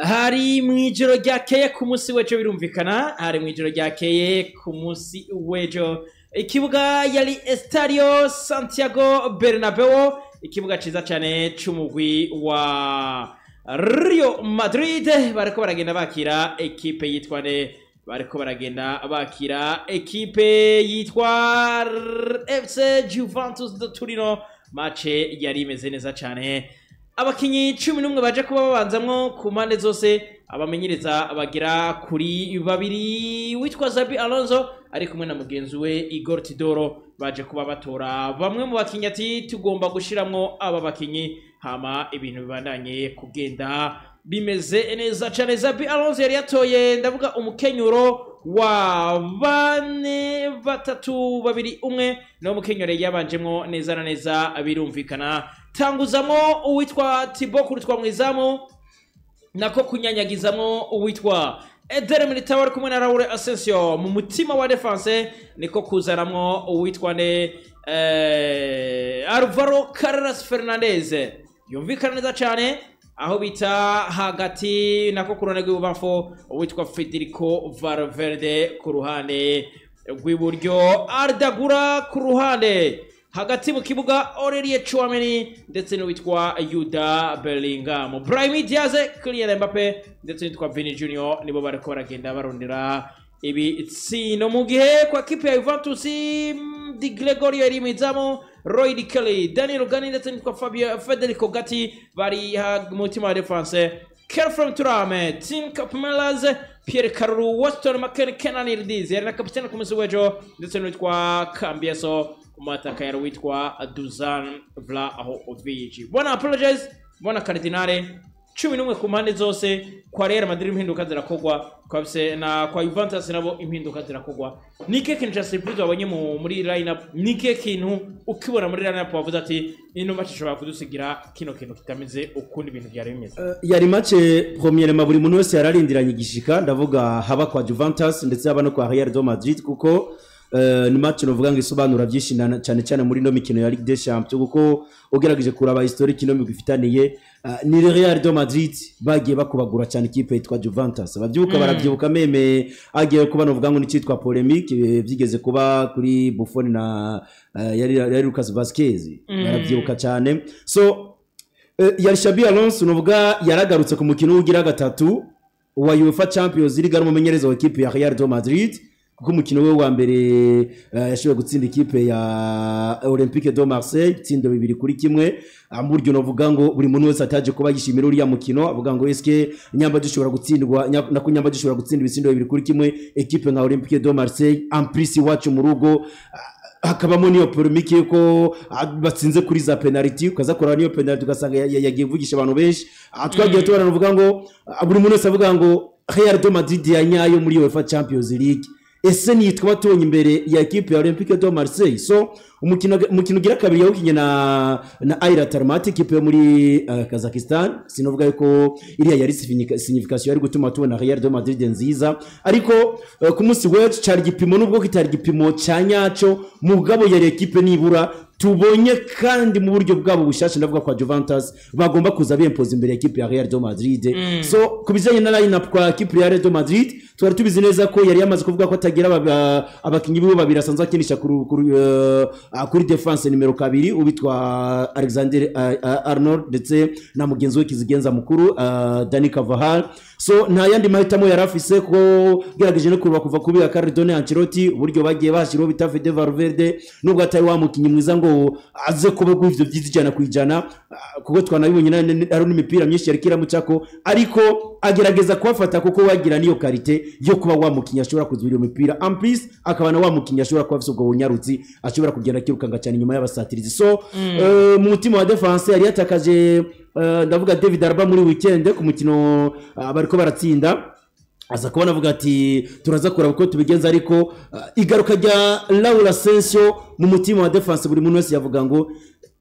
Hari mu ijoro ryakeye ku munsi w'ejo, birumvikana hari mu ijoro ryakeye ku munsi w'ejo. Ikibuga yari Estadio Santiago Bernabeu, ikibuga ciza cyane c'umugwi wa Real Madrid. Bariko baragenda bakira ekipe yitwa ne? Bariko baragenda bakira ekipe yitwa FC Juventus de Turino. Match yari imeze neza cyane. Abakinyi 11 baje kuba babanzamwo ku mpande zose, abamenyereza bagera kuri babiri, witwa Xabi Alonso ari kumwe na mugenzi we Igor Tudor, baje kuba batora bamwe mu bakinyi ati tugomba gushiramwo aba bakinyi, hama ibintu bibandanye kugenda bimeze neza cyane. Xabi Alonso yari yatoye, ndavuga, umukenyuro wa 4-3-2-1, niwo mukenyuro yabanjemwo neza na neza. Birumvikana tanguzamo uwitwa Thibaut Courtois mwizamu, nako kunyanyagizamo uwitwa Eder Militao ari kumwe na Raul Asensio mu mutima wa défense, niko kuzanamwo uwitwa ne Alvaro Carreras Fernandez, yumvikana neza cyane aho bita hagati, nako ku ruhande rw'ibubamfu uwitwa Federico Valverde, ku ruhande rw'iburyo Arda Güler, ku ruhande hagati mu kibuga Aurelien Tchouameni ndetse n'uwitwa Jude Bellingham. Brahim Diaz, Kylian Mbappe ndetse n'uwitwa Vini Junior nibo bariko baragenda barondera ibitsindo, mu gihe kwa kipe ya Juventus Di Gregorio yari mw'izamu, Roy Kelly, Daniel Rugani ndetse n'uwitwa Fabio Federico Gatti bari mu mutima wa défense, Khéphren Thuram, Tim Koopmeiners, Pierre Kalulu, Weston McKennie, Kenan Yildiz yari na kapitene ku munsi w'ejo ndetse n'uwitwa Cambiaso. Umwataka yari witwa Dusan Vlahovic. Bwana Apologize, bwana Cardinale, 11 ku mpande zose, kwa Real Madrid impinduka zirakogwa, kwa FC na kwa Juventus nabo impinduka zirakogwa. Nike kintu cha surprise wabonye muri line up? Nike kintu ukibona muri line up wavuze ati ino match ishobora kudusigira kino kintu kitameze ukundi ibintu byari bimeze? Yari match premièrement buri muntu wese yararindiranye igishika, ndavuga haba kwa Juventus ndetse haba no kwa Real de Madrid, kuko ni match novuga ngo isobanura byinshi cyane cyane muri no mikino ya Ligue des Champions, kuko ugerageje kuraba historique ino migwi ifitaniye, ni Real de Madrid bagiye bakubagura cyane ikipe yitwa Juventus. Abavyibuka baravyibuka, même agiye kuba novuga ngo n'icitwa polémique, byigeze kuba kuri Buffon na yari Lucas Vazquez, baravyibuka cyane. So yari Xabi Alonso novuga yaragarutse ku mukino ugira gatatu wa UEFA Champions League ari umumenyereza wa ekipe ya Real de Madrid, kuko umukino we wa mbere yashoboye gutsinda ikipe ya Olympique de Marseille itsindo 2-1. Mu buryo novuga ngo buri muntu wese ataje kuba yishimira uriya mukino, avuga ngo eske nyamba dushobora gutsindwa nako nyamba dushobora gutsinda ibitsindo 2-1 ekipe nka Olympique de Marseille, en plus iwacu mu rugo, hakabamo niyo polémique yuko batsinze kuri za penalty, ukaza kuraba niyo penalty ugasanga yagiye kuvugisha abantu benshi. Twagiye tubona uvuga ngo buri muntu wese avuga ngo Real de Madrid ya nyayo muri UEFA Champions League ese ni twaba tubonye imbere ya ekipe ya Olympique de Marseille? So umukino ugira kabiri yawukinye na Kairat Almaty, ikipe yo muri Kazakhstan. Sinovuga yuko iriya yari signification yari gutuma tubona Real de Madrid nziza, ariko ku munsi w'ejo cari igipimo, nubwo kitari igipimo cya nyaco, mugabo yari ekipe nibura tubonye kandi mu buryo bwabo bushasha, ndavuga kwa Juventus, bagomba kuza bempoza imbere ya ekipe ya Real de Madrid. So ku bijanye na line up kwa ekipe ya Real de Madrid, twari tubizi neza ko yari yamaze kuvuga ko atagira abakinyi biwe babiri asanzwe akinisha kuri défense nimero 2, ubitwa Alexander Arnold ndetse na mugenzi we kizigenza mukuru Dani Carvajal. So nta yandi mahitamo yari afise, ko gerageje no kuruba kuva kubi Carlo Ancelotti, uburyo bagiye bashiraho bita Fede Valverde, nubwo atari wa mukinyi mwiza ngo aze kuba ivyo byiza 100%, kuko twanabibonye ari n'imipira myinshi yari kiramucako, ariko agerageza kubafata kuko wagira niyo qualité yo kuba wa mukinyi ashobora kuzibira iyo mipira, en plus akaba na wa mukinyi ashobora kuba afise ubwo bunyarutsi, ashobora kugenda akirukanga cyane inyuma y'abasatirizi. So mu mutima wa défense yari yatakaje ndavuga David Alaba muri weekend ku mukino bariko baratsinda, aza kubona avuga ati turaza kuraba uko tubigenza, ariko igaruka rya Raul Asensio mu mutima wa défense, buri muntu wese yavuga ngo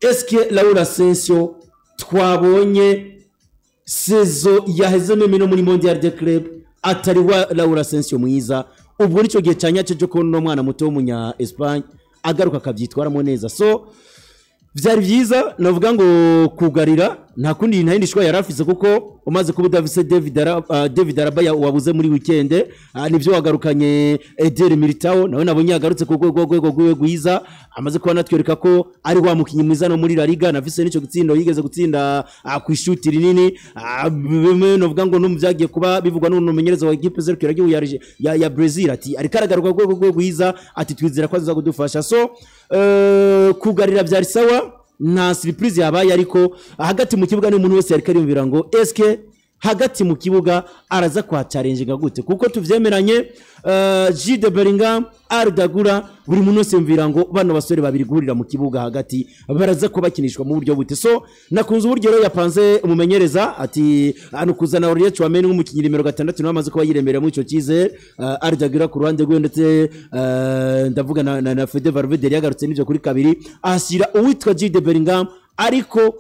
eske Raul Asensio twabonye saison yaheze même no muri Mondial de Club atari wa Raul Asensio mwiza? Ubwo nicyo gihe cya nyacyo cyo kubona uno mwana muto w'umunya Espagne agaruka akabyitwaramo neza. So byari byiza, navuga ngo kugarira Nta kundi, nta yindi choix yari afise, kuko umaze kuba udafise David Alaba wabuze muri weekend, nivyo wagarukanye Eder Militao, nawe nabonye yagarutse ku rwego rwiwe rwiza, amaze kuba natwereka ko ari wa mukinyi mwiza no muri La Liga, nafise n'ico gitsindo yigeze gutsinda ku ishuti rinini. Bimwe novuga ngo no mu byagiye kuba bivugwa n'umumenyereza wa équipe serukira ya Brazil, ati ariko aragaruka ku rwego rwiwe rwiza, ati twizera ko aza kudufasha. So kugarira byari sawa, nta surprise yabaye, ariko hagati mu kibuga ni umuntu wese yariko ariyumvira ngo eske hagati mu kibuga araza kwa challenge gute, kuko tuvyemeranye, Jude Bellingham, Arda Güler, buri muntu wese yumvira ngo bano basore babiri guhurira mu kibuga hagati baraza kuba bakinishwa mu buryo bute. So nakunze uburyo rero yapanze umumenyereza, ati ano kuzana Aurelien Tchouameni nk'umukinyi nimero 6, nawe amaze kuba yiremera muri ico cyizere, Arda Güler ku ruhande rwe, ndetse ndavuga na Fede Valverde yagarutse n'ivyo kuri kabiri, ahashyira uwitwa Jude Bellingham. Ariko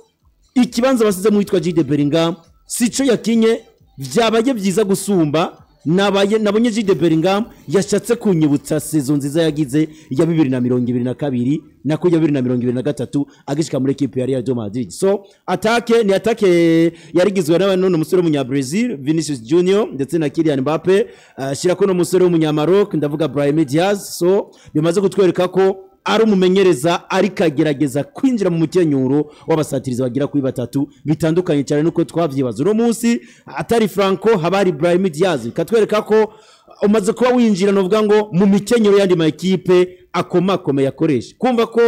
ikibanza basize mu witwa Jude Bellingham sico yakinye, byabaye byiza gusumba. Nabaye nabonye Jude Bellingham yashatse kunyibutsa saison nziza yagize ya 2022, nako ya 2023, agishika muri équipe ya Real Madrid. So attaque ni attaque yarigizwe n'abano umusore w'umunya Brazil Vinicius Junior ndetse na Kylian Mbappe, shira ko n'umusore w'umunya Maroc, ndavuga Brahim Diaz. So bimaze kutwereka ko ari umumenyereza ariko agerageza kwinjira mu mukenyuro w'abasatirizi bagira kuri batatu, bitandukanye cyane nuko twavyibaza. Uno munsi atari Franco, haba hari Brahim Diaz, katwereka ko umaze kuba winjira novuga ngo mu mikenyero y'andi ma équipe akomakomeye akoresha, kumva ko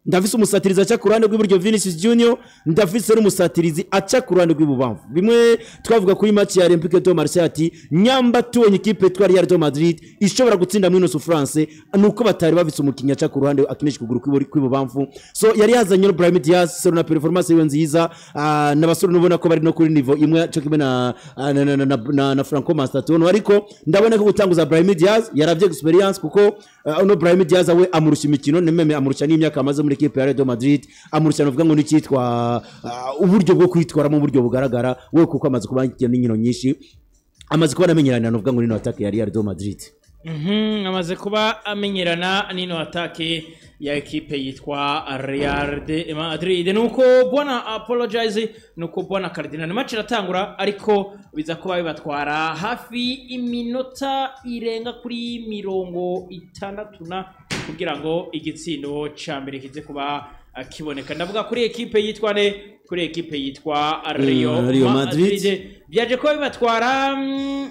ndafise umusatirizi aca ku ruhande rw'iburyo Vinicius Junior, ndafise n'umusatirizi aca ku ruhande rw'ibubamfu. Bimwe twavuga kuri match ya Olympique de Marseille, ati nyamba tubonye ikipe twa Real de Madrid ishobora gutsinda muri ino France, nuko batari bafise umukinnyi aca ku ruhande akinisha ukuguru kw'ibubamfu. So yari yazanye no Brahim Diaz, sero na performance yiwe nziza, n'abasore nubona ko bari no kuri niveau imwe cyo kimwe na Franco Mastantuono. Ariko ndabona ko gutanguza Brahim Diaz yaravye expérience, kuko uno Brahim Diaz we amurusha imikino nememe, amurusha n'imyaka amaze muri équipe ya Real Madrid, amurusha novuga ngo n'ikitwa uburyo bwo kwitwara mu buryo bugaragara we, kuko amaze kuba n'inkino nyinshi, amaze kuba amenyerana novuga ngo nino attaque ya Real Madrid. Amaze kuba amenyerana n'ino attaque ya ekipe yitwa Real de Madrid. Nuko bwana apologize, nuko bwana Cardinal, match iratangura, ariko biza kuba bibatwara hafi iminota irenga kuri 60 na kugira ngo igitsindo ca mbere kize kuba kiboneka. Ndavuga kuri ekipe yitwa ne kuri ekipe yitwa Real Real Madrid. Madrid. Byaje kuba bibatwara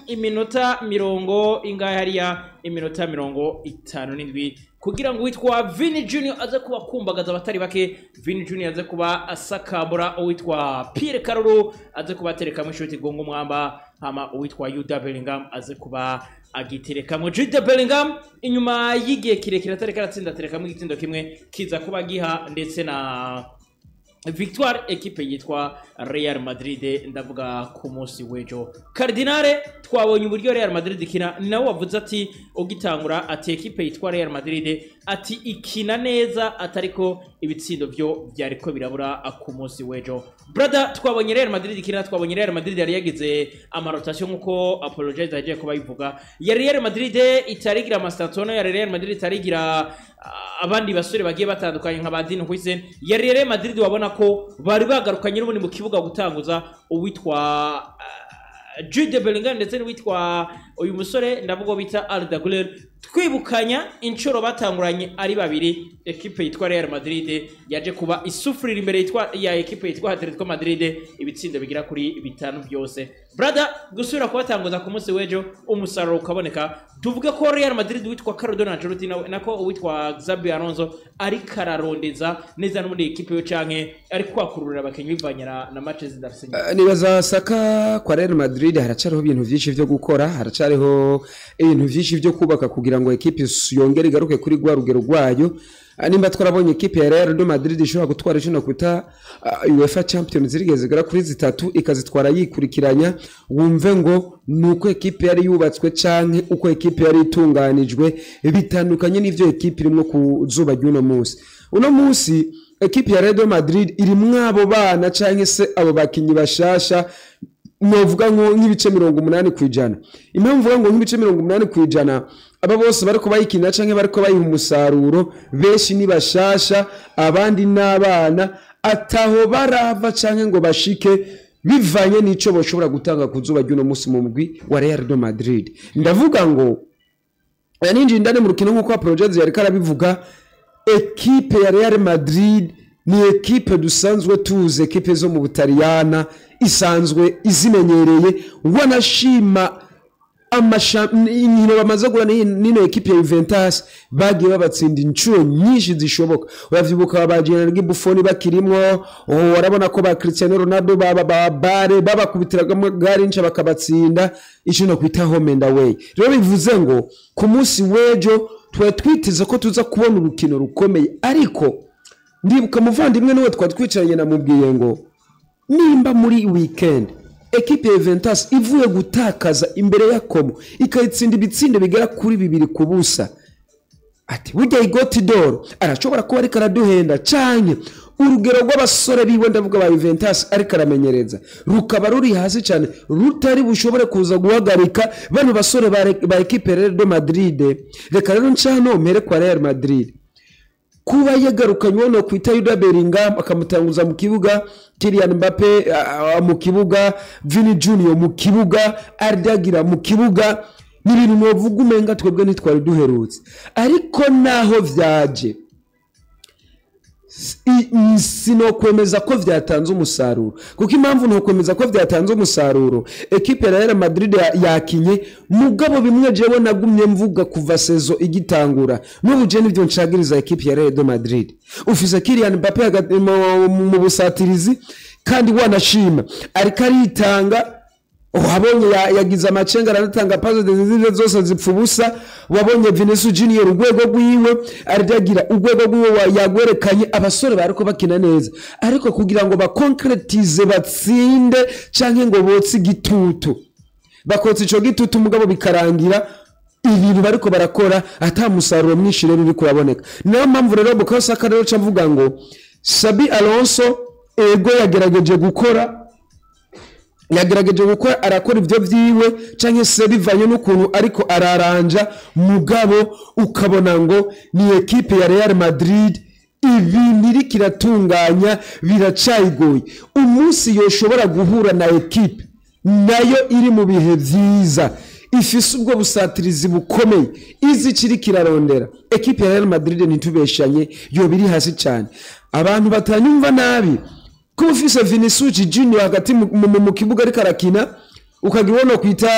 iminota mirongo ingahe hariya, iminota 57, kugira ngo uwitwa Vini Junior aze kuba kumbagaza abatari bake. Vini Junior aze kuba asakambura uwitwa Pierre Kalulu, aze kuba aterekamo ishuti gongo umwamba, hama uwitwa Jude Bellingham aze kuba agiterekamo. Jude Bellingham inyuma y'igihe kirekire atareka aratsinda, aterekamo igitsindo kimwe kiza kuba giha ndetse na victoire ekipe yitwa Real Madrid. Ndavuga ku munsi w'ejo, Cardinale, twabonye uburyo Real Madrid ikina. Nawe wavuze ati ugitangura ati ekipe yitwa Real Madrid ati ikina neza, atariko ibitsindo byo byariko birabura ku munsi w'ejo. Brother, twabonye Real Madrid ikina, twabonye Real Madrid yari yagize ama rotation nkuko Apologize yagiye kuba yivuga, ya Real Madrid itarigira Mastantuono, ya Real Madrid itarigira abandi basore bagiye batandukanye nka ba Dean Huijsen, ya Real Madrid wabona ko bari bagarukanye n'ubundi mu kibuga gutanguza uwitwa Jude Bellingham ndetse n'uwitwa uyu musore, ndavuga bita Arda Güler. Twibukanya inshuro batanguranye ari babiri, ekipe yitwa Real Madrid yaje kuba isufurira imbere yitwa ya ekipe yitwa Atletico Madrid ibitsindo bigira kuri bitanu byose. Brother, gusubira kubatanguza ku munsi w'ejo umusaruro ukaboneka, tuvuge ko Real Madrid witwa Carlo Ancelotti nako uwitwa Xabi Alonso ariko ararondeza neza n'ubundi ekipe yo, canke ari kwakururira abakinyi bivanye na matches zidafise. Nibaza saka kwa Real Madrid haracariho ibintu vyinshi vyo gukora, haracariho ibintu vyinshi vyo kubaka kugira ngo ekipe yongere igaruke kuri rwa rugero rwayo. Nimba twarabonye ekipe ya Real de Madrid ishobora gutwara icyo nakwita UEFA Champions League zigera kuri zitatu, ikazitwara yikurikiranya, wumve ngo nuko ekipe yari yubatswe canke uko ekipe yari itunganijwe bitandukanye n'ivyo ekipe irimwo ku zuba ry'uno munsi. Uno munsi ekipe ya Real Madrid irimwo abo bana canke se abo bakinyi bashasha, novuga nko nk'ibice 80%. Impamvu mvuga ngo nk'ibice 80%, aba bose bariko bayikina canke bariko bayiha umusaruro, benshi ni bashasha, abandi n'abana. Ataho barava canke ngo bashike, bivanye n'ico boshobora gutanga ku zuba ry'uno munsi mu mugwi wa Real de Madrid. Ndavuga ngo ninjiye indani mu rukino nk'uko Project yariko arabivuga, ekipe ya Real Madrid ni ekipe dusanzwe tuzi, ekipe zo mu Butaliyana isanzwe izimenyereye. Wanashima inkino bamaze guhura n'ino ekipe ya Juventus, bagiye babatsinda inshuro nyinshi zishoboka. Uravyibuka ba Gianluigi Buffon bakirimwo, oh, warabona ko ba Cristiano Ronaldo baba ba Bare babakubitiragamo gari nca bakabatsinda, ico no kwita home and away. Rero bivuze ngo ku munsi w'ejo twari twiteze ko tuza kubona urukino rukomeye, ariko ndibuka muvandimwe niwe twari twicaranye, namubwiye ngo nimba muri weekend ekipe ya Juventus ivuye gutakaza imbere ya Como ikayitsinda ibitsindo bigera kuri 2-0, ati burya Igor Tudor arashobora kuba ariko araduhenda, canke urugero rw'abasore biwe, ndavuga ba Juventus ariko aramenyereza, rukaba ruri hasi cyane, rutari bushobore kuza guhagarika bano basore ba ekipe ya Real de Madrid. Reka rero ncano mpere kwa Real Madrid, kuba yagarukanye no kwita Jude Bellingham akamutanguza mu kibuga, Kylian Mbappe mu kibuga, Vini Junior mu kibuga, Arda Güler mu kibuga, ni ibintu novuga umenga twebwe ntitwari duherutse. Ariko naho vyaje, sinokwemeza ko vyatanze umusaruro, kuko impamvu ntokwemeza ko vyatanze umusaruro, ekipe ya Real Madrid yakinye, mugabo bimwe jewe nagumye mvuga kuva saison igitangura, n'ubu je nivyo nshagiriza ekipe ya Real de Madrid. Ufise Kylian Mbappe hagati mu busatirizi, kandi wanashima ariko aritanga. Wabonye yagize amacenga, aranatanga passe décisive, zose zipfa ubusa. Wabonye Vinicius Junior urwego rwiwe, aryagira urwego rwiwe yagwerekanye. Abasore bariko bakina neza, ariko kugira ngo baconcrétise, batsinde canke ngo botse igitutu, bakotsa ico gitutu, mugabo bikarangira ibintu bariko barakora ata musaruro mwinshi rero uri kuraboneka. Niyo mpamvu rero Bukayo Saka rero ca mvuga ngo Xabi Alonso ego yagerageje gukora, arakora ibyo byiwe canke se bivanye n'ukuntu ariko araranja, mugabo ukabona ngo ni ekipe ya Real Madrid ibintu iriko iratunganya biracayigoye. Umunsi yoshobora guhura na ekipe nayo iri mu bihe vyiza, ifise ubwo busatirizi bukomeye, izi ikiriko irarondera, ekipe ya Real Madrid, ntitubeshanye, yoba iri hasi cyane. Abantu batanyumva nabi, kuba ufise Vinicius Junior hagati mu kibuga ariko arakina, ukagira uwo kwita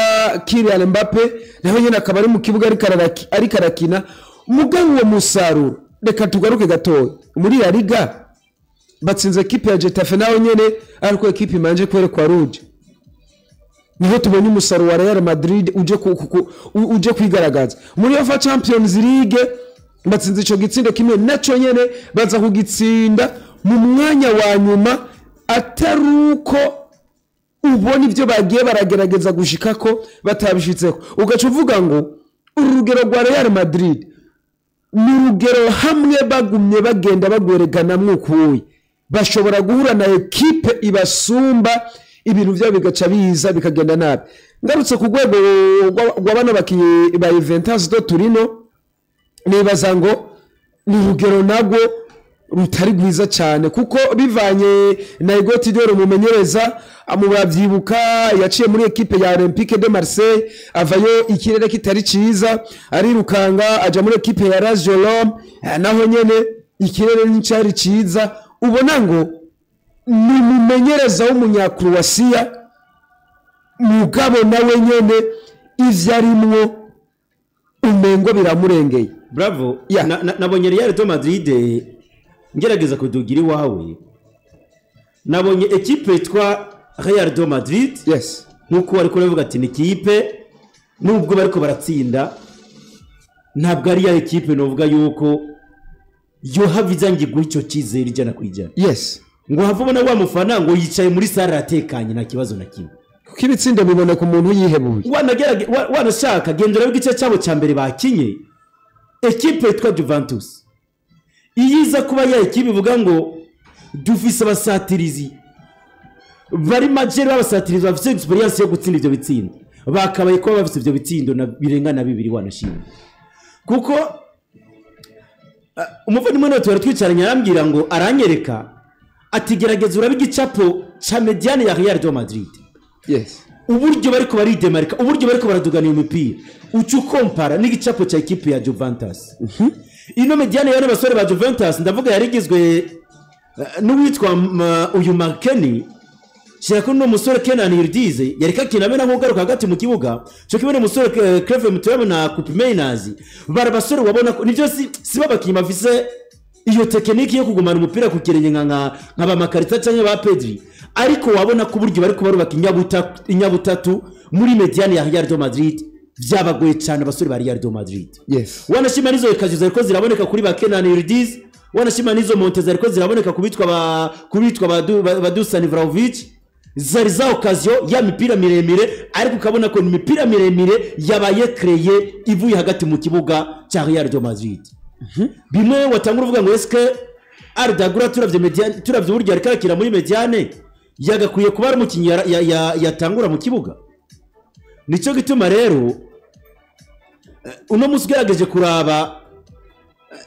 Kylian Mbappe nawe nyine akaba ari mu kibuga ariko arakina, mugabo uwo musaruro, reka tugaruke gatoya muri La Liga, batsinze ekipe ya Getafe nawe nyene ariko ekipe imanje kwerekwa rouge, niho tubonye umusaruro wa Real Madrid uje kwigaragaza. Muri UEFA Champions League batsinze ico gitsindo kimwe, naco nyene baza kugitsinda mu mwanya wa nyuma, atari uko ubona ibyo bagiye baragerageza gushikako batabishitseko. Ugaca uvuga ngo urugero rwa Real Madrid ni urugero hamwe bagumye bagenda bagwerekana mwukuye, bashobora guhura na ekipe ibasumba, ibintu byabo bigaca biza bikagenda nabi. Ngarutse ku rwego rwa bano bakinyi ba Juventus de Turino, nibaza ngo ni urugero nabwo rutari rwiza cyane, kuko bivanye na Igor Tudor umumenyereza, murabyibuka yaciye muri ekipe ya Olympique de Marseille, avayo ikirere kitari cyiza, arirukanga aja muri ekipe ya Lazio Rome, naho nyene ikirere nticyari cyiza. Ubona ngo ni umumenyereza w'umunyakroatia, mugabo nawe nyene ivyo arimwo umengo biramurengeye. Bravo. Yeah. Nabonye Real de Madrid, ngerageza kudugira iwawe, nabonye ekipe yitwa Real de Madrid, nkuko bari kubivuga ati ni ikipe nubwo bariko baratsinda, ntabwo ari ya ekipe novuga yuko yohava izangirwa icyo cyizere 100%, ngo have ubona wa mufana ngo yicaye muri salle aratekanye, nta kibazo na kimwe. Kuko ibitsindo biboneka umuntu yihebuye. Wanashaka gendera igice cyabo cya mbere bakinye, ekipe yitwa Juventus iyo iza kuba ya ekipe ivuga ngo dufise abasatirizi bari majeri, b'abasatirizi bafise expérience yo gutsinda ivyo bitsindo, bakabaye kuba bafise ivyo bitsindo na birenga na bibiri. Wanashimye kuko umuvandimwe nawe twari twicaranye arambwira ngo aranyereka Ati gerageza urabe igicapo ca médiane ya Real de Madrid. Uburyo bariko baridemarika, uburyo bariko baradugana iyo mipira, uca ukompara n'igicapo cya ekipe ya Juventus. Ino médiane y'abano basore ba Juventus, ndavuga yarigizwe n'uwitwa uyu Makeni, shira ko n'umusore Kenan Yildiz yari kakina amena nk'ugaruka hagati mu kibuga, cyo kimwe n'umusore Cleve Mutuwabo na Koopmeiners. Bari abasore wabona ko nivyo si babakinyi bafise iyo technique yo kugumana umupira ku kirenge nka ba Makarita canke ba Pedri, ariko wabona ko uburyo bari kubarubaka inyabutatu muri médiane ya Real de Madrid vyabagoye cyane abasore ba Real de Madrid. Wanashima nizo occasions zariko ziraboneka kuri ba Kenan Yildiz, wanashima nizo montées zariko ziraboneka kubitwa ba kubitwa ba Dusan Vlahovic, zari za occasion ya mipira miremire, ariko ukabona ko ni imipira miremire yabaye créé ivuye hagati mu kibuga cya Real de Madrid. Bimwe watangura uvuga ngo eske Arda Güler, turavye médiane, turavye uburyo ariko arakina muri médiane, yagakwiye kuba ari umukinnyi yatangura mu kibuga. Nico gituma rero uno munsi ugerageje kuraba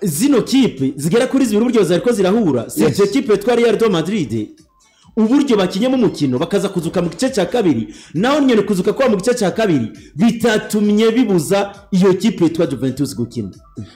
zino kipe zigera kuri zibiri uburyo zariko zirahura, si ekipe yitwa Real de Madrid, uburyo bakinyemo umukino bakaza kuzuka mu gice cya kabiri, naho nyene kuzuka kwa mu gice cya kabiri bitatumye bibuza iyo kipe yitwa Juventus gukina,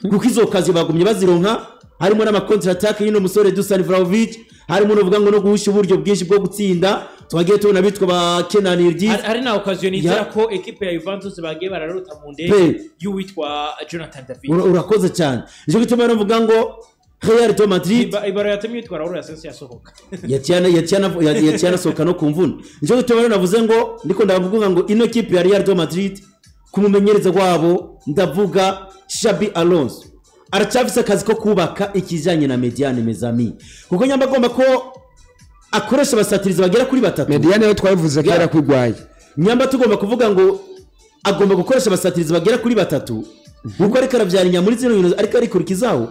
kuko izo occasions bagumye bazironka, harimo n'ama contre attaque y'uno musore Dusan Vlahovic, harimo n'uvuga ngo no guhusha uburyo bwinshi bwo gutsinda twagiye tubona bitwa ba Kenan Yildiz. Hari na occasion nizera ko ekipe ya Juventus bagiye bararota mu ndege y'uwitwa Jonathan David. Urakoze cyane. Nicyo gituma rero mvuga ngo Real de Madrid Ibaro yatumye yitwa Raul Asensio yasohoka. Yaciye anasohoka no ku mvune. Nicyo gituma rero navuze ngo ndiko ndavuga ngo ino kipe ya Real de Madrid, ku mumenyereza wabo ndavuga Xabi Alonso, aracyafise akazi ko kubaka ikijanye na médiane, mes amis, kuko nyamba agomba ko akoresha abasatirizi bagera kuri batatu. Médiane yo twabivuze kera kwigwaye. Nyamba tugomba kuvuga ngo agomba gukoresha abasatirizi bagera kuri batatu, kuko ariko aravyarinya muri zino nkino, ariko arikurikizaho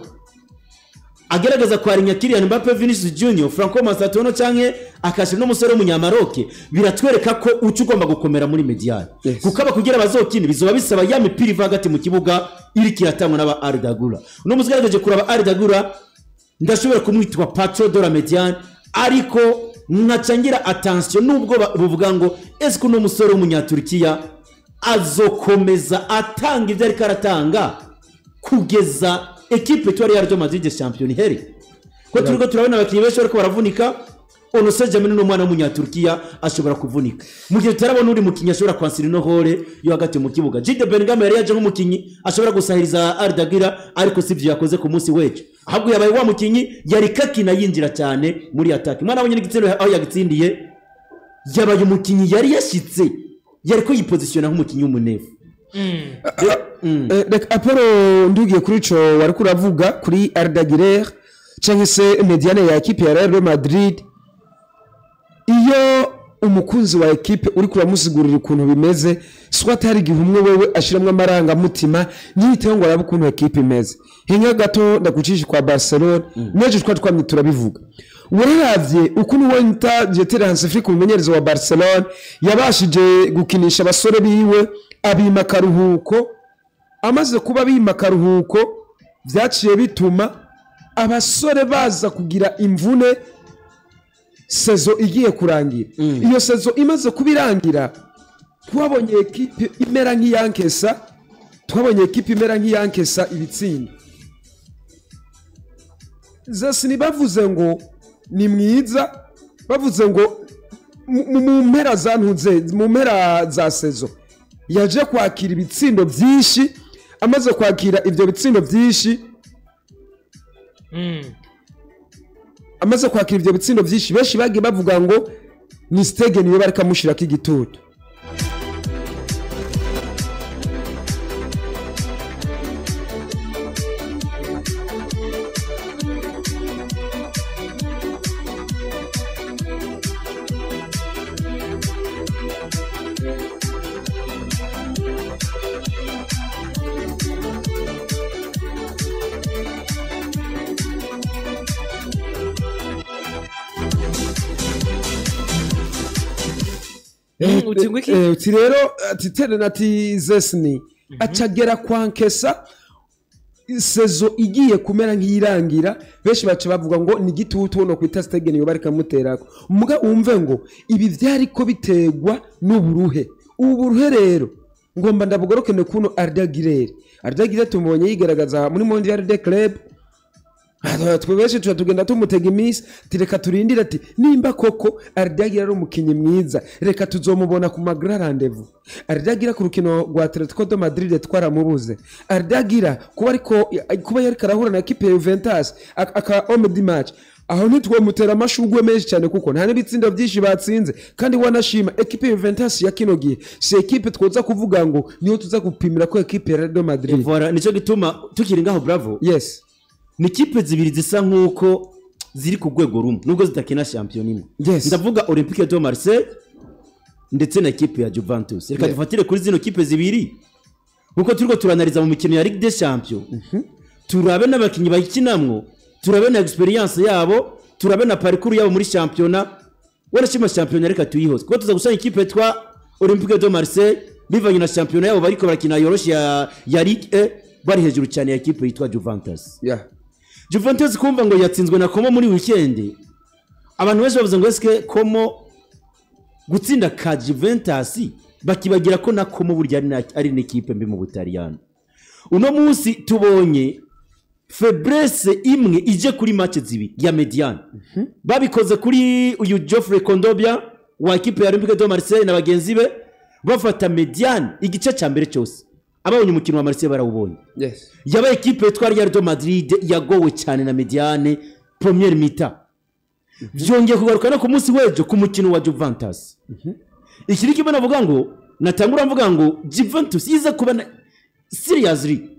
agerageza kwarinya Kylian Mbappe, Vinicius Junior, Franco Mastantuono canke akashira n'umusore w'umunyamaroke, biratwereka ko uca ugomba gukomera muri médiane, kuko aba kugira bazokina bizoba bisaba ya mipira iva hagati mu kibuga iriko iratangwa n'aba Arda Güler. Uno musi ugerageje kuraba Arda Güler, ndashobora kumwitwa patron de la médiane, ariko nkaca ngira attention nubwo buvuga ngo est-ce que uno musore w'umunyaturikiya azokomeza atanga ibyo ariko aratanga kugeza ekipe tuwari ya Real Madrid champion iheri, ko turiko turabona abakinnyi benshi bariko baravunika. Ono se jamais n'umwana w'umunyaturikiya ashobora kuvunika mu gihe tutarabona uri mukinnyi ashobora kwansira ino rôle yo hagati mu kibuga. Jude Bellingham yari yaje nk'umukinnyi ashobora gusahiriza Arda Güler, ariko sivyo yakoze ku munsi w'ejo, ahubwo yabaye wa mukinnyi yari kakina yinjira cyane muri attaque. Mwana abonye n'igitsindo aho yagitsindiye, yabaye umukinnyi yari yashitse yariko yipozisiona nk'umukinnyi w'umunefu. Reka Apollo, ndugiye kuri ico wariko uravuga kuri Arda Güler canke se médiane ya ekipe ya Real Madrid, iyo umukunzi wa ekipe uriko uramusigurira ukuntu bimeze, soit hari igihe umwe wewe ashiramwo amarangamutima ntiyiteho ngo arabe ukuntu ekipe imeze. Hinga gato ndagucisha kwa Barcelona, n'ejo twari twamye turabivuga. Uravye ukuntu wenta Dieter Hans Flick, umumenyereza wa Barcelona, yabashije gukinisha abasore biwe abima akaruhuko, amaze kuba bima akaruhuko vyaciye bituma abasore baza kugira imvune saison igiye kurangira. Iyo saison imaze kuba irangira, twabonye ekipe imera nk'iyankesa, twabonye ekipe imera nk'iyankesa ibitsinda. Zasi bavuze ngo ni mwiza, bavuze ngo mu mpera za ntuze, mu mpera za saison yaje kwakira ibitsindo byinshi. Amaze kwakira ibyo bitsindo byinshi, amaze kwakira ibyo bitsindo byinshi, benshi bagiye bavuga ngo ni Stegen niwe bariko amushirako igitutu. Uti ngo iki? Uti rero ati Teren, ati Szczesny acagera kwankesa Saison igiye kumera nk'iyirangira, benshi baca bavuga ngo ni igitutu no kwita Stegen yoba ariko amuterako. Muga wumve ngo ibi vyari ko biterwa n'uburuhe. Ubu buruhe rero ngomba ndabugorokene kuno Arda Güler. Arda Güler tumubonye yigaragaza muri Mondial de Club. Twe benshi tuba tugenda tumutega iminsi, ati reka turindire, ati nimba koko Arda Güler ari umukinnyi mwiza, reka tuzomubona ku ma grands rendez-vous. Arda Güler ku rukino rwa Atletico de Madrid twaramubuze. Arda Güler kuba ariko kuba yariko arahura na ekipe ya Juventus aka homme du match, aho ntitwomutera amashurwe menshi cyane kuko nta n'ibitsindo byinshi batsinze. Kandi wanashima ekipe ya Juventus ya kino gihe si ekipe twoza kuvuga ngo niyo tuza gupimira ko ekipe ya Real Madrid. Voilà, nicyo gituma tukiri ngaho, bravo. Yes. Ni kipe zibiri zisa nk'uko ziri ku rwego rumwe nubwo zidakina shampiyona imwe. Ndavuga Olympique de Marseille ndetse na ekipe ya Juventus. Reka dufatire kuri zino kipe zibiri nkuko turiko turanariza mu mikino ya Ligue des Champions, turabe n'abakinnyi bayikinamwo, turabe na experience yabo, turabe na parcours yabo muri shampiyona. Wanashima shampiyona reka tuyihoze, kuko tuza gusanga ikipe twa Olympique de Marseille bivanye na shampiyona yabo bariko barakina yoroshe ya Ligue 1, bari hejuru cyane ya ekipe yitwa Juventus. Juventus kumva ngo yatsinzwe na Como muri weekend, abantu benshi bavuze ngo eske Como gutsinda ka Juventus, bakibagira ko na Como burya ari n'ikipe mbi mu Butaliyano. Uno munsi tubonye faiblesse imwe ije kuri match zibiri ya médiane. Babikoze kuri uyu Geoffrey Kondogbia wa ekipe ya Olympique de Marseille na bagenzi be, bafata médiane igice cya mbere cyose. Ababonye umukino wa Marseille barawubonye. Yabaye ekipe yitwa Real de Madrid yagowe cyane na médiane première mi-temps. Byongeye kugaruka no ku munsi w'ejo ku mukino wa Juventus. Iki ni kimwe navuga ngo natangura mvuga ngo Juventus iza kuba seriously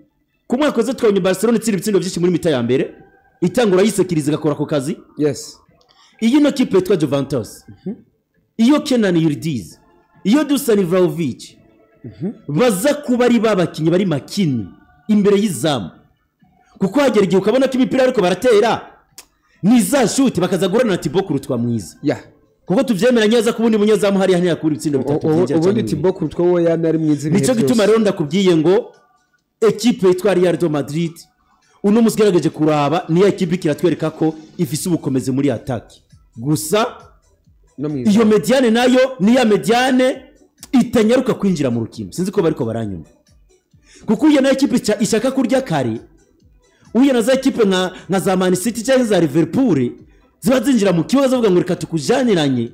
ku mwaka uza twabonye Barcelona itsinda ibitsindo byinshi muri mi-temps ya mbere, itangura yisekiriza, igakora ako kazi. Iyi no kipe yitwa Juventus, iyo Kenan Yildiz, iyo Dusan Vlahovic baza kuba ari babakinnyi bari makini imbere y'izamu, kuko hagera igihe ukabona ko imipira ariko baratera ni za shuti, bakaza guhura na Thibaut Courtois mwiza, kuko tuvyemera neza ko ubundi munyezamu hariya ntiyakura ibitsindo bitatu byinjira Ubundi canke bibiri. Thibaut Courtois we yamye ari mwiza ibihe Nico gituma byose. rero ndakubwiye ngo ekipe yitwa Real de Madrid uno musi ugerageje kuraba niyo ekipe kiratwereka ko ifise ubukomezi muri attaque gusa. No mwiza. Iyo médiane nayo ni ya médiane itanyaruka kwinjira mu rukino, sinzi ko bariko baranyumva, kuko iyo nayo ekipe ishaka kurya kare. Uyo na za ekipe nka za Man City cyangwa za Liverpool ziba zinjira mu kibuga zivuga ngo reka tukujaniranye,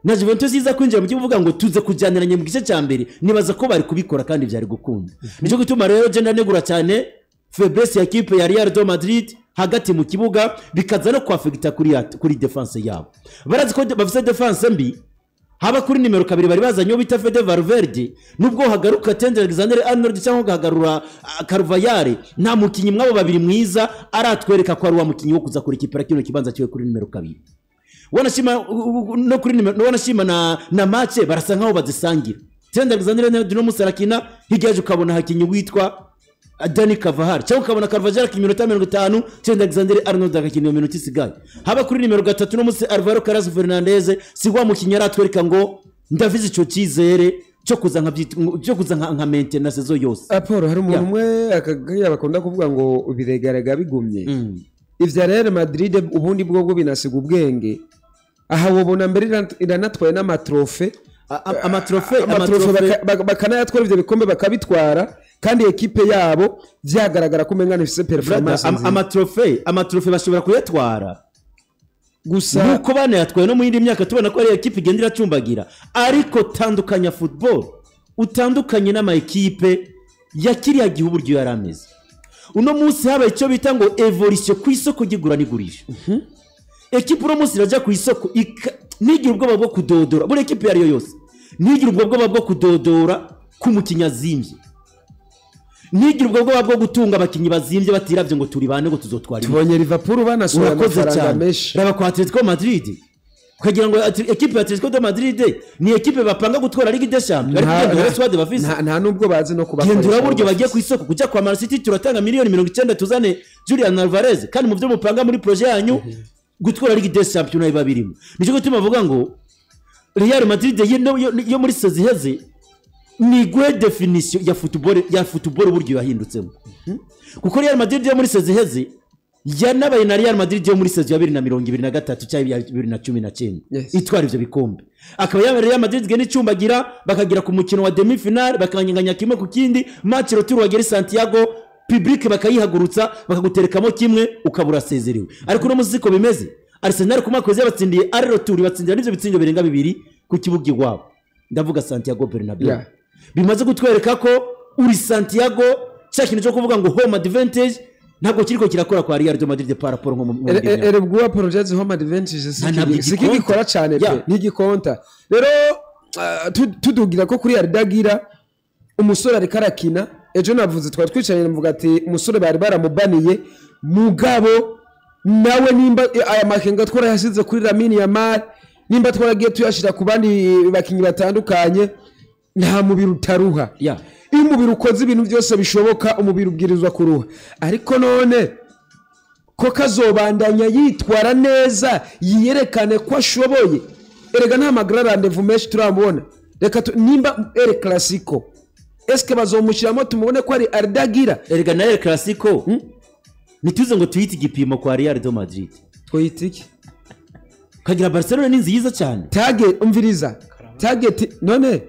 na Juventus iza kwinjira mu kibuga ivuga ngo tuze kujyaniranye mu gice cya mbere, nibaza ko bari kubikora kandi byari gukunda. Nicyo gituma rero je ndanegura cyane faiblesse ya ekipe ya Real de Madrid hagati mu kibuga, bikaza no kwafekita kuri défense yabo. Barazi ko bafise défense mbi, haba kuri nimero 2 bari bazanye uwo bita Fede Valverde, nubwo hagaruka Trent Alexander-Arnold cyangwa ugahagarura Carvajal, nta mukinyi mwabo babiri mwiza aratwereka ko ari wa mukinyi wo kuza kuri kino kibanza cyiwe kuri nimero 2. Wanashima no kuri nimero, wanashima na match barasa nkaho bazisangira. Trent Alexander-Arnold no musi arakina, hirya yaje ukabona hakinyi witwa Dani Carvajal, cyangwa ukabona Carvajal akina iminota 50, Trent Alexander-Arnold agakina iyo minota isigaye. Haba kuri nimero 3 no musi Alvaro Carreras Fernandez si wa mukinyi aratwereka ngo ndavize ico cyizere cyo kuza nka cyo kuza nka maintenance saison yose. Paul, hari umuntu umwe akagaya bakunda kuvuga ngo biregarega bigumye. Ivya Real Madrid ubundi bwo binasiga ubwenge. Aha wobona mbere iranatwaye n'ama trophées. Ama trophées. Ama trophées bakanayatwara, ivyo bikombe bakabitwara, kandi ekipe yabo vyagaragara ko umenga ifise performance nziza. Ama trophées bashobora kuyatwara Gusa nkuko banayatwaye no mu yindi myaka, tubona ko ari ekipe igenda iracumbagira. Ariko tandukanya football, utandukanye n'ama ekipe ya kiriya gihe uburyo yari ameze. Uno munsi habaye icyo bita ngo évolution ku isoko ry'igura n'igurisha. Ekipe uno munsi irajya ku isoko ntigire ubwoba bwo kudodora. Buri ekipe iyo ari yo yose ntigire ubwo bwoba bwo kudodora k'umukinnyi azimbye, ntigire ubwo bwoba bwo gutunga abakinnyi bazimbye, batiravye ngo turi bane ngo tuzotwara ibi. Tubonye Liverpool banasohoye Urakoze amafaranga cyane. menshi. Raba kwa Atletico Madrid, ukagira ngo ekipe ya Atletico de Madrid ni ekipe bapanga gutwara Ligue des Champions, ariko ugenda squad bafise, Nta nubwo bazi no kubakoresha. Genda uburyo bagiye ku isoko kujya kwa Man City, turatanga miliyoni 90 tuzane Julian Alvarez, kandi mu byo mupanga muri projet yanyu gutwara Ligue des Champions biba birimo. Nicyo gituma bavuga ngo Real Madrid yo muri saison iheze. Ni gwe definition ya football uburyo yahindutsemo, kuko Real Madrid yo muri saison iheze yanabaye na Real Madrid yo muri saison ya 2023 cyangwa ya 2019 itwara ivyo bikombe, akaba yaba Real Madrid gene icumbagira bakagira ku mukino wa demi finale bakanyanganya kimwe ku kindi, match retour wagera Santiago public bakayihagurutsa bakaguterekamo kimwe ukabura sezerewe. Ariko uno munsi siko bimeze. Arsenal ku mwaka weze batsindiye aller retour batsindira n'ivyo bitsindo birenga bibiri ku kibuga iwabo, ndavuga Santiago Bernabeu. Bimaze kutwereka ko uri Santiago cya kintu cyo kuvuga ngo home advantage ntabwo kiriko kirakora kwa Real Madrid par rapport nko mu erebwa project home advantage sikigikora cyane pe ntigikonta. Rero tudugira ko kuri Ardagira umusore ariko arakina ejo navuze twari twicaranye mvuga ati umusore bari baramubaniye mugabo nawe nimba aya makenga twarayasize kuri Lamine Yamal, nimba twaragiye tuyashira ku bandi bakinyi batandukanye, nta mubiri utaruha. Iyo umubiri ukoze ibintu byose bishoboka umubiri ubwirizwa kuruha. Ariko none ko kazobandanya yitwara neza yiyerekane ko ashoboye, erega nta magara rendez-vous menshi turamubona. Reka nimba El Clasico eske bazomushyiramo tumubone ko ari Ardagira? Erega na El Clasico nituze ngo tuyite igipimo kwa Real de Madrid, twite iki? Kagira Barcelona ni nziza cyane. Target umviriza target none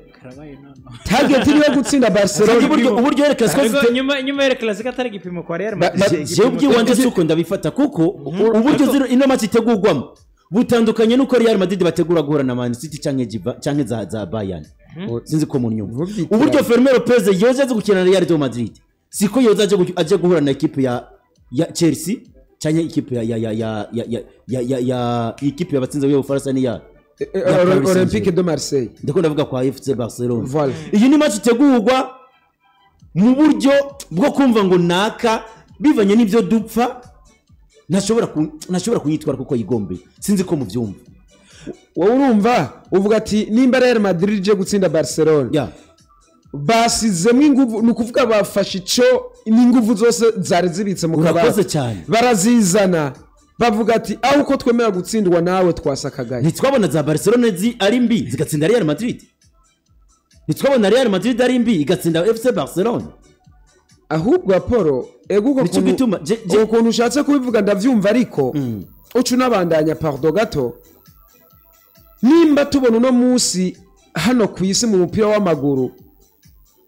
target niyo gutsinda Barcelona. Uburyo El Clasico nyuma El Clasico atari igipimo kwa Real Madrid. Jewe ubyiwanje suko ndabifata kuko uburyo ino match itegurwamo butandukanye nuko Real Madrid bategura guhura na Man City canke Jiva canke za Bayern. Sinzi ko mu nyuma uburyo Fermin Lopez yoza aje gukina na Real de Madrid siko yoza aje guhura na equipe ya Chelsea canke equipe ya ya ya ya ya ya ya ya equipe y'abatsinze y'Ubufaransa ni ya Olympique de Marseille. Ndiko ndavuga kwa FC Barcelona. Iyi ni match itegurwa mu buryo bwo kumva ngo naka bivanye n'ivyo dupfa ntashobora kuyitwara kuko yigombeye. Sinzi ko muvyumva. Wowe urumva uvuga ati nimba Real Madrid je gutsinda Barcelona basizemo inguvu, ni ukuvuga bafashe ico n'inguvu zose zari zibitse mu kabati barazizana bavuga ati aho uko twemera gutsindwa nawe twasakagaye. Ntitwabona za Barcelona ari mbi zigatsinda Real Madrid, ntitwabona Real Madrid ari mbi igatsinda FC Barcelona. Ahubwo Apollo ego ukuntu ushatse kubivuga ndavyumva, ariko ucu nabandanya pardon gato, nimba tubona uno munsi hano ku isi mu mupira w'amaguru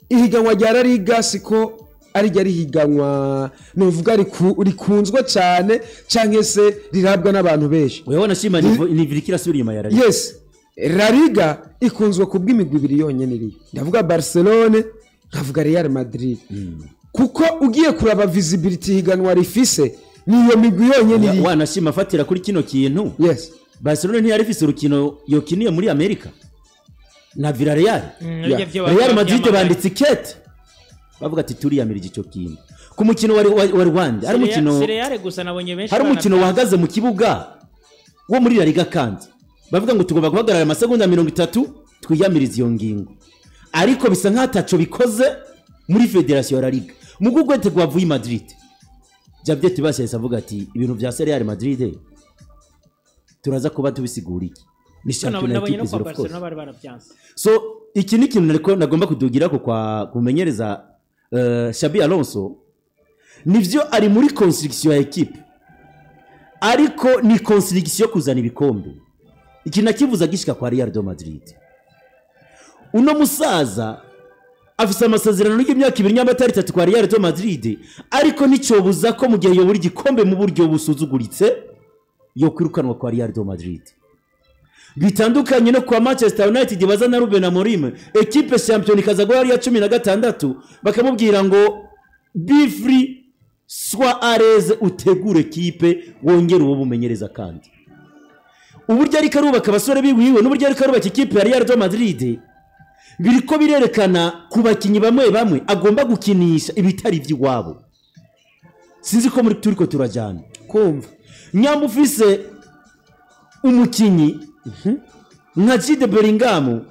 ihiganwa rya La Liga siko ari rya rihiganwa nuvuga rikunzwe cyane canke se rirabwa n'abantu benshi. Uyabona shima ni virikira suri nyuma ya La Liga. Yes, La Liga ikunzwe kubw'imigwi ibiri yonyene iri, ndavuga Barcelona nkavuga Real Madrid. Kuko ugiye kuraba visibility higanwa rifise niyo migwi yonyene iri. Wanashima fatira kuri kino kintu. Yes, Barcelona ntiyari ifise urukino yokiniye muri Amerika na Villarreal. Real Madrid banditse ikete bavuga ati turiyamirije icyo kintu ku mukino wa Rwanda. Ari umukino Real gusa nabonye benshi hari umukino wahagaze mu kibuga wo muri La Liga kandi bavuga ngo tugomba guhagarara amasegonda 30 twiyamirize iyo ngingo, ariko bisa nk'ataco bikoze muri Federation ya La Liga. Mu gugwete gwavuye Madrid Javier Tebas yahise avuga ati ibintu vya Real Madrid turaza kuba tubisigura iki ni shampiyona y'ikipe zero of course. So iki ni kintu nariko nagomba kudugira ko kwa kumenyereza Xabi Alonso nivyo ari muri construction ya equipe, ariko ni construction kuzana ibikombe. Iki nakivuza gishika kwa Real de Madrid. Uno musaza afise amasezerano y'imyaka 2 nyamba 3 kwa Real de Madrid, ariko nicobuza ko mu gihe yobura igikombe mu buryo busuzuguritse yo kwirukanwa kwa Real de Madrid. Bitandukanye no kwa Manchester United bazana Ruben Amorim, equipe champion ikaza guhari ya 16 bakamubwira ngo be free sois à l'aise utegure equipe wongere uwo bumenyereza. Kandi uburyo ariko arubaka abasore biwiwe n'uburyo ariko arubaka equipe ya Real de Madrid biriko birerekana ku bakinyi bamwe bamwe agomba gukinisha ibitari by'iwabo. Sinzi ko muri turiko turajyana kumva nyamufise umukinyi nka Jude Bellingham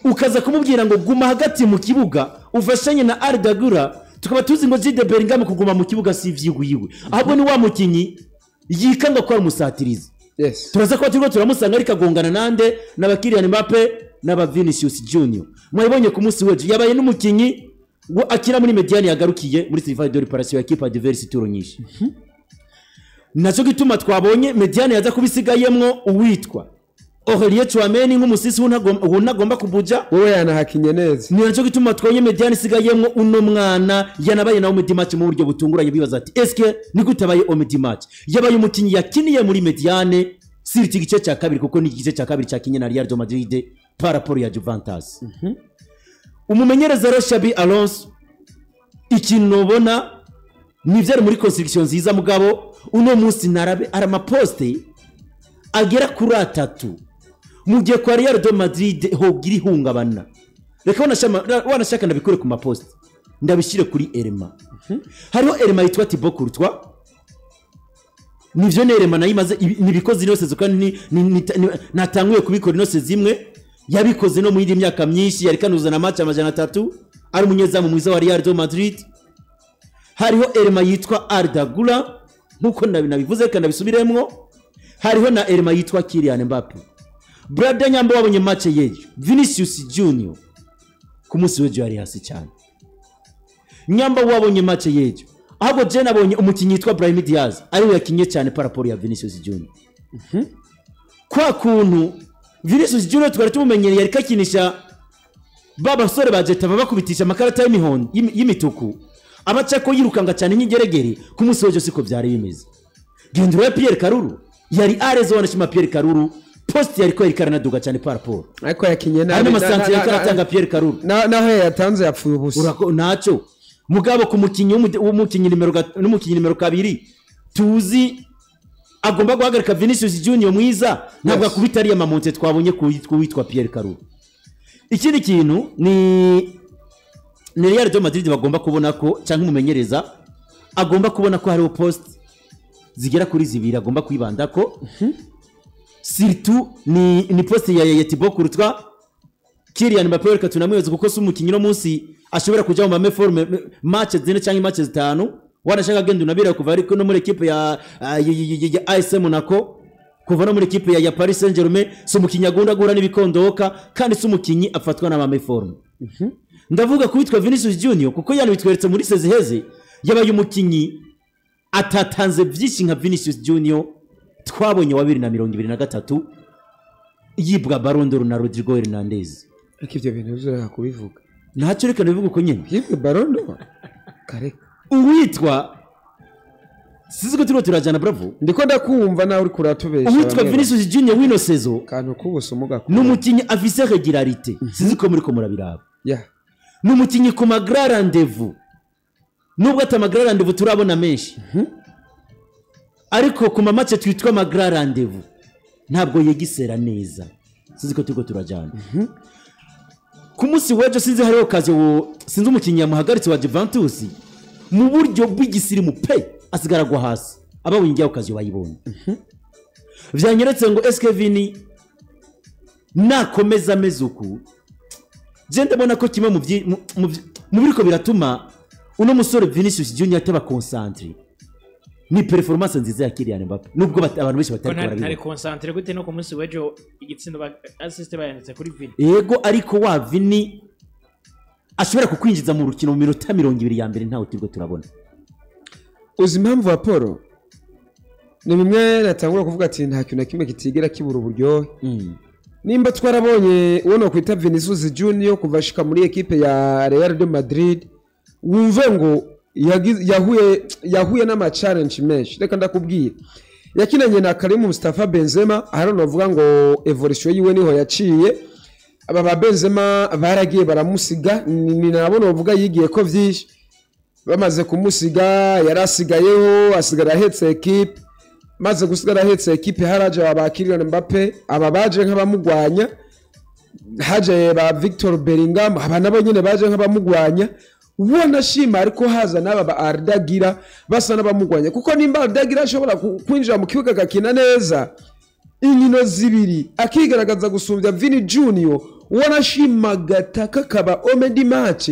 ukaza kumubwira ngo guma hagati mu kibuga ufashanye na Arda Güler, tukaba tuzi ngo Jude Bellingham kuguma mu kibuga si ivyigwiwe, ahubwo ni wa mukinyi yikanga ko ari umusatirizi. Yes, turaza ko turiko turamusanga ariko agongana nande n'aba Kylian Mbappe n'aba Vinicius Junior. Mwabonye ku munsi w'ejo yabaye n'umukinyi ngo akina muri médiane, yagarukiye muri surface de réparation ya équipe adverse turo nyinshi. Nacyo gituma twabonye médiane yaza kubisigayemwo uwitwa Aurelien Tchouameni nk'umusisi wunagomba kubuja. Wowe yanahakinye neza. Ni nacyo gituma twabonye médiane isigayemwo uno mwana yanabaye nawe homme du match mu buryo butunguranye. Bibaza ati: "Eske ni gute abaye homme du match?" Yabaye umukinyi yakiniye muri médiane surtout igice cya kabiri, kuko ni igice cya kabiri cyakinye na Real de Madrid par rapport ya Juventus. Umumenyereza rero Xabi Alonso, ikintu ubona nivyo ari muri construction nziza, mugabo uno munsi narabe ari amaposte agera kuri atatu mu gihe kwa Real de Madrid hogira ihungabana. Reka wanashaka ndabikure ku maposte, ndabishyire kuri élément. Hariho élément yitwa Thibaut Courtois. Nivyo, ni élément nayo imaze nibikoze ino saison, kandi natanguye kubikora ino saison imwe, yabikoze no mu yindi myaka myinshi, yari kanuzana match 300, ari umunyezamu mwiza wa Real de Madrid. Hariho élément yitwa Arda Güler, nkuko nabivuze kandi ndabisubiremwo. Hariho na élément yitwa Kylian Mbappe. Brother Nyambo, wabonye match y'ejo, Vinicius Junior ku munsi w'ejo yari hasi cyane. Nyamba wabonye match y'ejo, ahubwo je nabonye umukinnyi yitwa Brahim Diaz ariwe yakinye cyane par rapport ya Vinicius Junior. Kwa kuntu Vinicius Junior twari tumumenyereye yariko akinisha ba basore ba Getafe bakubitisha amakarata y'imihondo, y'imituku, abaca ko yirukanga cyane nk'igeregere, ku munsi w'ejo siko byari bimeze. Gendura Pierre Karuru yari areze, wanashima Pierre Karuru poste yariko yariko aranaduga cyane par rapport Ariko yakinye hari nabi. n'amasantere yariko aratanga Pierre Karuru. Naho yatanze yapfuye ubusa. Urako ntacyo, mugabo ku mukinnyi w'umukinnyi nimero n'umukinnyi nimero 2 tuzi agomba guhagarika Vinicius Junior mwiza, ntabwo akubita ariya mamonte twabonye ku witwa Pierre Karuru. Ikindi kintu ni Real de Madrid bagomba kubona ko, cyangwa umumenyereza agomba kubona ko hariho poste zigera kuri zibiri agomba kwibanda ko, surtout ni poste ya Thibaut Courtois. Kylian Mbappe reka tunamwezi, kuko si umukinnyi no munsi ashobora kuja mu ma méforme match 4 cyangwa match 5. Wanashaka agenda unabira kuva ariko no muri équipe ya AS Monaco, kuva no muri équipe ya Paris Saint-Germain, si umukinnyi agunda guhura n'ibikondoka, kandi si umukinnyi afatwa n'ama méforme. Ndavuga ku witwa Vinicius Junior, kuko yani bitweretse muri saison iheze yabaye umukinnyi atatanze byinshi nka Vinicius Junior twabonye wa 2023 yibwa Ballon d'Or na Rodrigo Hernandez. Ariko ibyo bintu uzureka kubivuga. Ntacyo, reka nabivuga uko nyine. Yibwe Ballon d'Or kare. Uwitwa, sizi ko turimo turajyana, bravo. Ndiko ndakumva nawe uri kuratubesha. Uwitwa bamwe. Vinicius Junior w'ino saison Kantu k'ubusomo ni gakuru. umukinnyi afise régularité, sizi ko muri ko murabiraba. Ni umukinnyi ku ma grands rendez-vous, nubwo ati ama grands rendez-vous turabona menshi, ariko ku ma match twitwa ama grands rendez-vous ntabwo yegisera neza. Sinzi ko turiko turajyana. Ku munsi w'ejo sinzi hariho occasion sinzi umukinnyi yamuhagaritse wa Juventus mu buryo bw'igisirimu pe, asigara agwa hasi. Ababonye occasion bayibonye, vyanyeretse ngo eske Vini nakomeza ameze uku? Je ndabona ko kimwe mu biriko biratuma uno musore Vinicius Junior ataba concentré ni performance nziza ya Kylian Mbappe, nubwo abantu benshi Ko batari ntari barabibona. Concentré gute no ku munsi w'ejo igitsindo assist bayanditse kuri Vini? Yego, ariko wa Vini ashobora kukwinjiza mu rukino mu minota 20 ya mbere ntawe turiko turabona. Uzi impamvu wa Paul? Ni bimwe natangura kuvuga ati nta kintu na kimwe kitigera kibura uburyohe. Nimba twarabonye uwo nokwita Vinicius Junior kuva ashika muri ekipe ya Real de Madrid, wumve ngo yahuye n'ama challenge menshi. Reka ndakubwira, yakinanye na Karim Mustafa Benzema, hano novuga ngo évolution yiwe niho yaciye. Aba ba Benzema baragiye baramusiga, ni nabo novuga yigiye ko vyinshi. Bamaze kumusiga yarasigayeho, asigara ahetse ekipe. Maze gusigara ahetse ekipe, haraje aba Kylian Mbappe, aba baje nk'abamugwanya, haje ba Victor Bellingham, aba nabo nyene baje nk'abamugwanya. Ubona shima, ariko haza n'aba ba Arda Güler basa n'abamugwanya, kuko nimba Arda Güler ashobora kwinjira mu kibuga agakina neza inkino zibiri, akigaragaza gusumbya Vini Junior, ubona shima gataka kaba homme du match,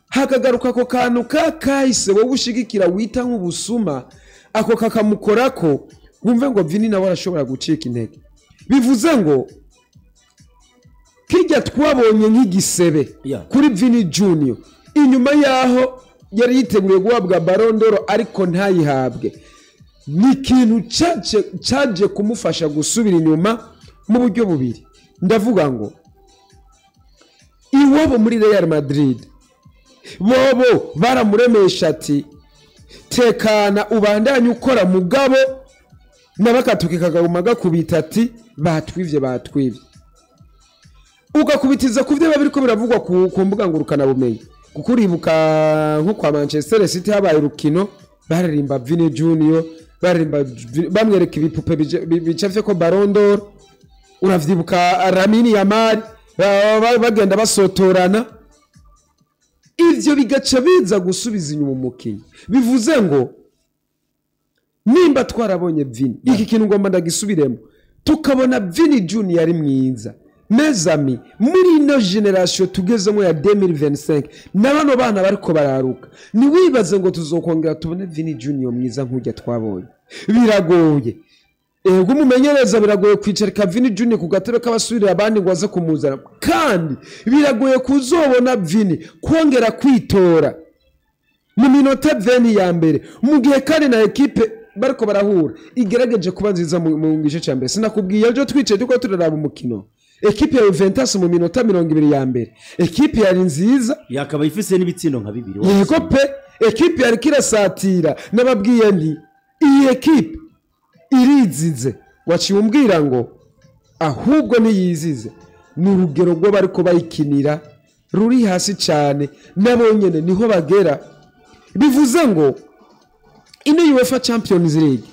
hakagaruka ako kantu ka kahise wowe ushigikira wita nk'ubusuma, ako kakamukorako, wumve ngo Vini nawe arashobora gucika intege. Bivuze ngo Kijya twabonye nk'igisebe kuri Vini Junior inyuma yaho yari yiteguriye guhabwa Ballon d'Or ariko ntayihabwe, ni ikintu cyaje kumufasha gusubira inyuma mu buryo bubiri. Ndavuga ngo iwabo muri Real Madrid bobo baramuremesha ati tekana ubandanye ukora mugabo, nabakatuke kaguma gakubita ati batwivye. Ugakubitiza ku byo biriko biravugwa ku mbuga ngurukana bumenyi, kuko uribuka nko kwa Manchester City habaye urukino baririmba Vini Junior, baririmba bamwereka ibipupe bicafye ko Ballon d'Or, uravyibuka Lamine Yamal bagenda basotorana. Ivyo bigaca biza gusubiza inyuma umukinyi. Bivuze ngo nimba twarabonye Vini, iki kintu ngomba ndagisubiremo, tukabona Vini Junior ari mwiza, mes amis, muri ino generation tugezemo ya 2025 na bano bana bariko bararuka, niwibaze ngo tuzokongera tubone Vini Junior mwiza nk'urya twabonye. Biragoye. Ego umumenyereza biragoye kwicarika Vini Junior ku gatebe k'abasubirira abandi ngo aze kumuzana, kandi biragoye kuzobona Vini kongera kwitora mu minota 20 ya mbere, mu gihe kandi na ekipe bariko barahura igerageje kuba nziza mu gice cya mbere. Sinakubwiye ejo twicaye turiko turaraba umukino, ekipe ya Juventus mu minota 20 ya mbere ekipe yari nziza, yakaba ifise n'ibitsindo nka bibiri. Yego pe, ekipe yari kirasatira. Nababwiye nti iyi ekipe irizize, waciye umbwira ngo ahubwo ntiyizize, ni urugero rwo bariko bayikinira ruri hasi cyane, nabo nyene niho bagera. Bivuze ngo ino UEFA Champions League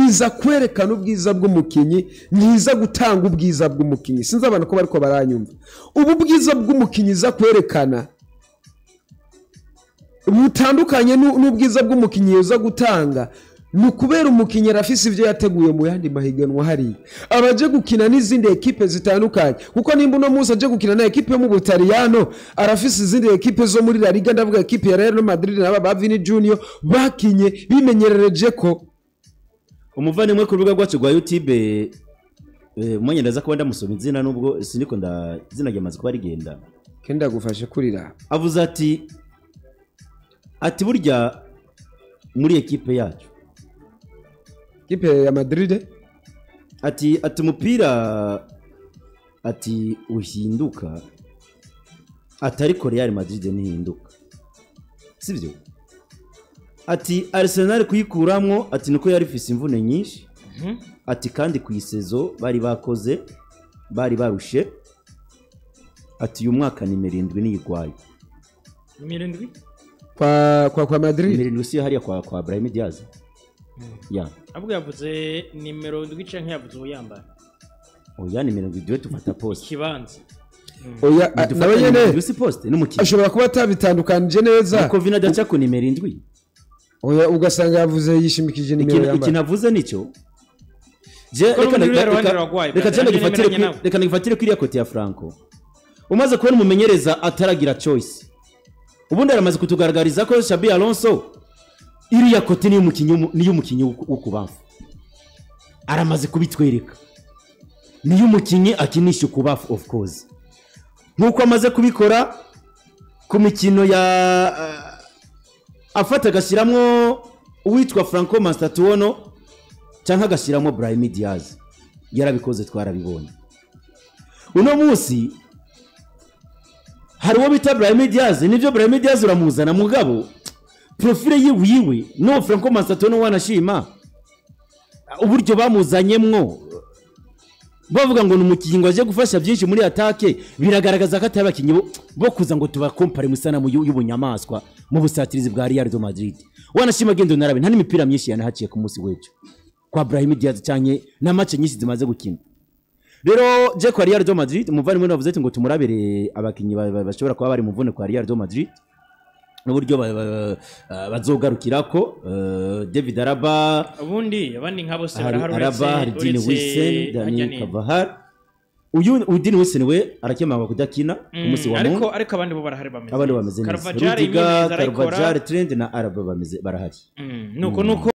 iza kwerekana ubwiza bw'umukinyi, ntiza gutanga ubwiza bw'umukinyi. Sinzi abantu ko bariko baranyumva. Ubu bwiza bw'umukinyi iza kwerekana butandukanye n'ubwiza bw'umukinyi uza gutanga, ni ukubera umukinyi arafise ivyo yateguye mu yandi mahiganwa hariya, abaje gukina n'izindi ekipe zitandukanye. Kuko nimba uno munsi aje gukina na ekipe yo mu Butaliyano, arafise izindi ekipe zo muri La Liga, ndavuga ekipe ya Real Madrid n'aba ba Vini Junior bakinye bimenyerereje ko. Umuvandimwe ku rubuga rwacu rwa YouTube, umwanya ndaza kuba ndamusoma izina nubwo siniko nda izina ryamaze kuba rigenda, kenda gufashe kurira, avuze ati burya muri ekipe yacu, ekipe ya Madrid, ati umupira ati uhinduka, atariko Real Madrid ntihinduka, sivyo? Ati Arsenal kuyikuramwo ati niko yari ifise imvune nyinshi, ati kandi kuyisezo bari bakoze bari barushe, ati uyu mwaka nimero 7 niyigwaye. Nimero 7 kwa Madrid, nimero 7 si hariya kwa Brahim Diaz. Ya avuga yavuze nimero 7 canke yavuze uyambara? Oya, nimero 7 tufata poste kibanza. Oya, nawe nyene si poste n'umukinyi ashobora kuba atabitandukanije neza, kuko Vini adaca ku nimero 7. Oya, ugasanga yavuze yishimikije nimero yambara. Ikintu avuze nico je, reka nigifatire kuri kote ya Franco. Umaze kubona umumenyereza ataragira choice, ubundi aramaze kutugaragariza ko Xabi Alonso iriya kote ni y'umukinyi w'ukubamfu, aramaze kubitwereka ni y'umukinyi akinisha ukubafu of course, nkuko amaze kubikora ku mikino ya afata agashiramwo uwitwa Franco Mastratuono cyangwa agashiramwo Brahim Diaz, yarabikoze twarabibonye. Uno munsi hari uwo bita Brahim Diaz, nivyo Brahim Diaz uramuzana mugabo profile yiwiwe no Franco Mastratuono wanashima uburyo bamuzanyemwo, bavuga ngo numukinyi ngo aje gufasha byinshi muri attaque, biragaragaza ko atari abakinyi bo kuza ngo tubakompare musana mu y'ubunyamaswa mu busatirizi bwa Real de Madrid. Wanashima gendo narabe nta n'imipira myinshi yanahaciye ku munsi w'ejo kwa Brahim Diaz cyanye na match nyinshi zimaze gukina. Rero je kwa Real de Madrid, umuvandimwe navuze ati ngo tumurabere abakinyi bashobora kuba bari mu mvune kwa Real de Madrid n'uburyo bazogarukirako. David Araba, ubundi abandi nka bose barahari, Araba, Dean Wilson, Dani Carvajal. Uyu Dean Wilson we arakemanga kudakina umunsi wa Mungu, ariko abandi bo barahari bameze, abandi bameze neza. Rudiger, Carvajal, Trent na Araba bameze barahari. Nuko